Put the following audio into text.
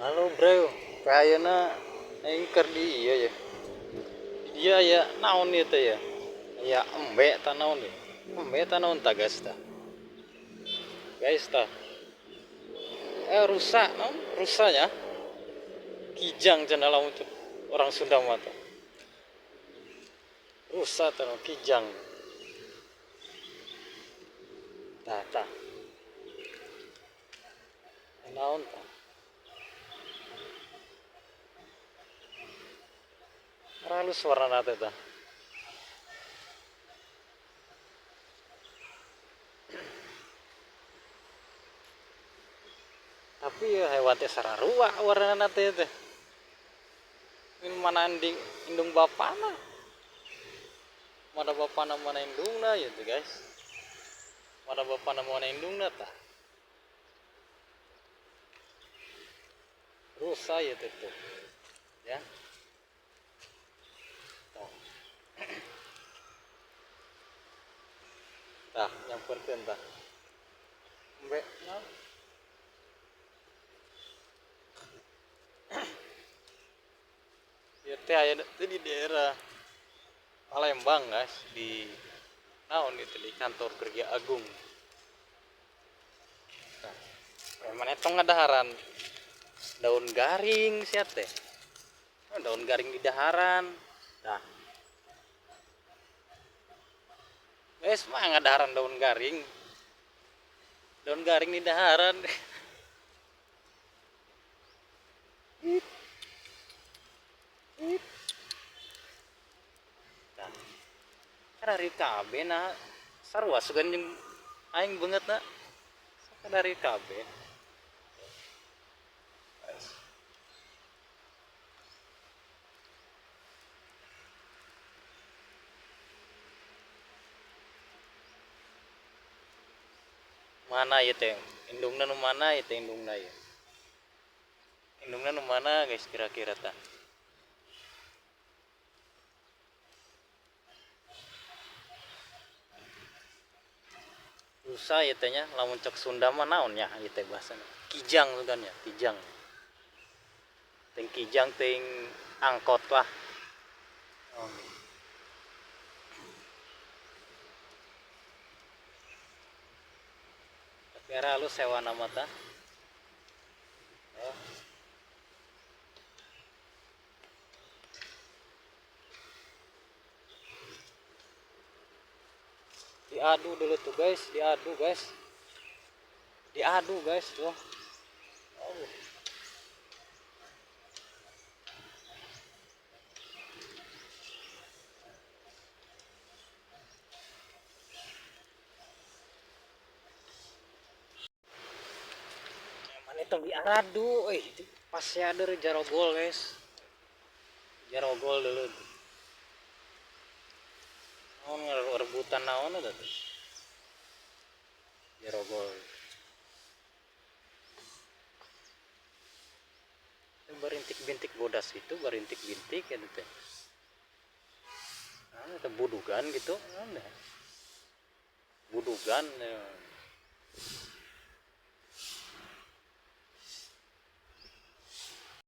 Halo bro, kayaknya aing keur di ieu ya. Di dieu aya naon ieu teh ya? Aya embe tah naon ieu? Embe tah naon tah guys tah. Guys tah. Rusa naon? Rusa nya. Kijang cenah lamun orang Sunda mah tah. Rusa tah naon kijang. Tah tah. Naon tah? Halus warna teh tah. Tapi ya hewan teh sararua warna teh teh. Ini mana indung bapana? Mana bapana mana indungna ya tuh guys. Mana bapana mana indungna tah. Rusa ya teh tuh. Ya. Tah, nyamperkeun tah. Embe naon? Ieu teh aya teh di daerah Palembang guys, di naon itu di kantor Griya Agung. Tah, preman eta ngadaharan daun garing sia teh. Oh, daun garing di daharan. Tah. Guys, mah ngadaharan daun garing. Daun garing di daharan. Tah. Kan ari kabeh nah sarua sugan jeung aing beungeutna. Kan ari kabeh. Guys. Mana ieu teh? Indungna nu mana ieu teh indungna ieu? Indungna nu mana guys kira-kira tah? Rusa ieu teh nya, lamun cek Sunda mah naon nya ieu teh bahasana? Kijang sugan nya, kijang. Ting kijang ting angkot lah. Oh. Tapi era halus hewan nama tah. Oh. Diadu dulu tuh guys, diadu guys. Diadu guys tuh. Oh. Mana itu diaradu, pas ya ada jarogol guys. Jarogol dulu. Naon rebutan naon eta tuh. Jarogol. Barintik-bintik bodas itu, barintik-bintik ya teh. Nah, itu budugan gitu, nah, budugan ya.